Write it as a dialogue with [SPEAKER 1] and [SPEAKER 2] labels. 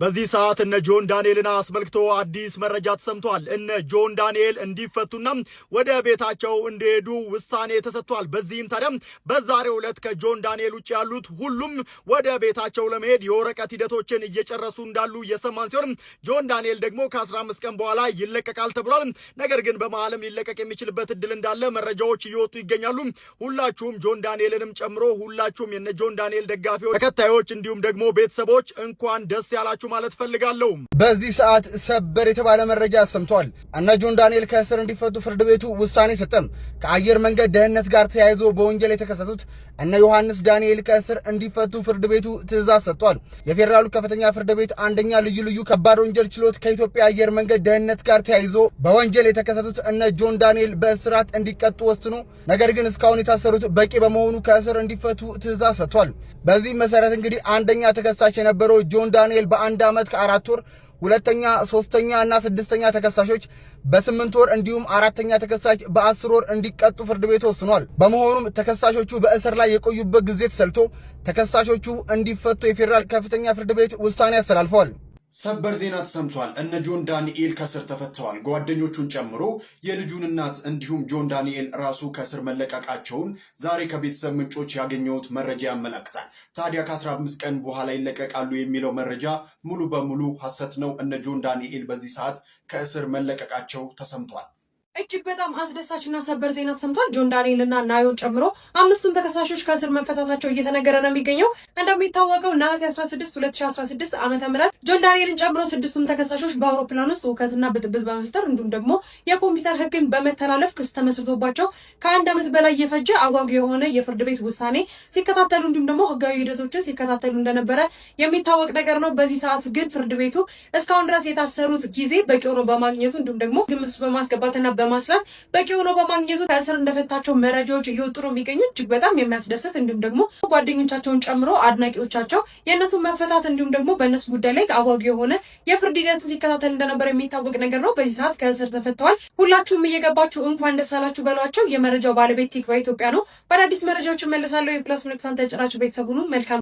[SPEAKER 1] በዚህ ሰዓት እነ ጆን ዳንኤልን አስመልክቶ አዲስ መረጃ ተሰምቷል። እነ ጆን ዳንኤል እንዲፈቱና ወደ ቤታቸው እንዲሄዱ ውሳኔ ተሰጥቷል። በዚህም ታዲያም በዛሬው ዕለት ከጆን ዳንኤል ውጭ ያሉት ሁሉም ወደ ቤታቸው ለመሄድ የወረቀት ሂደቶችን እየጨረሱ እንዳሉ እየሰማን ሲሆን ጆን ዳንኤል ደግሞ ከ15 ቀን በኋላ ይለቀቃል ተብሏል። ነገር ግን በመሃልም ሊለቀቅ የሚችልበት እድል እንዳለ መረጃዎች እየወጡ ይገኛሉ። ሁላችሁም ጆን ዳንኤልንም ጨምሮ ሁላችሁም የነ ጆን ዳንኤል ደጋፊዎች፣ ተከታዮች እንዲሁም ደግሞ ቤተሰቦች እንኳን ደስ ያላችሁ ማለት ፈልጋለሁ።
[SPEAKER 2] በዚህ ሰዓት ሰበር የተባለ መረጃ አሰምቷል። እነ ጆን ዳንኤል ከእስር እንዲፈቱ ፍርድ ቤቱ ውሳኔ ሰጠም። ከአየር መንገድ ደህንነት ጋር ተያይዞ በወንጀል የተከሰሱት እነ ዮሐንስ ዳንኤል ከእስር እንዲፈቱ ፍርድ ቤቱ ትዕዛዝ ሰጥቷል። የፌዴራሉ ከፍተኛ ፍርድ ቤት አንደኛ ልዩ ልዩ ከባድ ወንጀል ችሎት ከኢትዮጵያ አየር መንገድ ደህንነት ጋር ተያይዞ በወንጀል የተከሰሱት እነ ጆን ዳንኤል በእስራት እንዲቀጡ ወስኖ፣ ነገር ግን እስካሁን የታሰሩት በቂ በመሆኑ ከእስር እንዲፈቱ ትዕዛዝ ሰጥቷል። በዚህ መሰረት እንግዲህ አንደኛ ተከሳሽ የነበረው ጆን ዳንኤል በ1 ዓመት ከ4 ወር፣ ሁለተኛ፣ ሶስተኛ እና ስድስተኛ ተከሳሾች በ8 ወር እንዲሁም አራተኛ ተከሳሽ በ10 ወር እንዲቀጡ ፍርድ ቤቱ ወስኗል። በመሆኑም ተከሳሾቹ በእስር ላይ የቆዩበት ጊዜ ተሰልቶ ተከሳሾቹ እንዲፈቱ የፌዴራል ከፍተኛ ፍርድ ቤት ውሳኔ አስተላልፈዋል።
[SPEAKER 3] ሰበር ዜና ተሰምቷል። እነ ጆን ዳንኤል ከእስር ተፈተዋል። ጓደኞቹን ጨምሮ የልጁን እናት እንዲሁም ጆን ዳንኤል ራሱ ከእስር መለቀቃቸውን ዛሬ ከቤተሰብ ምንጮች ያገኘሁት መረጃ ያመላክታል። ታዲያ ከ15 ቀን በኋላ ይለቀቃሉ የሚለው መረጃ ሙሉ በሙሉ ሐሰት ነው። እነ ጆን ዳንኤል በዚህ ሰዓት ከእስር መለቀቃቸው ተሰምቷል።
[SPEAKER 4] እጅግ በጣም አስደሳችና ሰበር ዜና ተሰምቷል። ጆን ዳንኤል እና ናዮን ጨምሮ አምስቱን ተከሳሾች ከእስር መፈታታቸው እየተነገረ ነው የሚገኘው። እንደሚታወቀው ነሐሴ 16 2016 ዓ.ም ጆን ዳንኤልን ጨምሮ ስድስቱም ተከሳሾች በአውሮፕላን ውስጥ ሁከትና ብጥብጥ በመፍጠር እንዲሁም ደግሞ የኮምፒውተር ሕግን በመተላለፍ ክስ ተመስርቶባቸው ከ1 ዓመት በላይ የፈጀ አጓጊ የሆነ የፍርድ ቤት ውሳኔ ሲከታተሉ እንዲሁም ደግሞ ሕጋዊ ሂደቶችን ሲከታተሉ እንደነበረ የሚታወቅ ነገር ነው። በዚህ ሰዓት ግን ፍርድ ቤቱ እስካሁን ድረስ የታሰሩት ጊዜ በቂ ሆኖ በማግኘቱ እንዲሁም ደግሞ ግምት ውስጥ በማስገባትና በማስላት በቂ ሆኖ በማግኘቱ ከእስር እንደፈታቸው መረጃዎች እየወጡ ነው የሚገኙ። እጅግ በጣም የሚያስደስት እንዲሁም ደግሞ ጓደኞቻቸውን ጨምሮ አድናቂዎቻቸው የእነሱ መፈታት እንዲሁም ደግሞ በእነሱ ጉዳይ ላይ አጓጊ የሆነ የፍርድ ሂደት ሲከታተል እንደነበር የሚታወቅ ነገር ነው። በዚህ ሰዓት ከእስር ተፈተዋል። ሁላችሁም እየገባችሁ እንኳን ደስ አላችሁ በሏቸው። የመረጃው ባለቤት ቲክቫህ ኢትዮጵያ ነው። በአዳዲስ መረጃዎች እመለሳለሁ። የ plus ምልክቷን ተጭናችሁ ቤተሰብ ሁኑ። መልካም።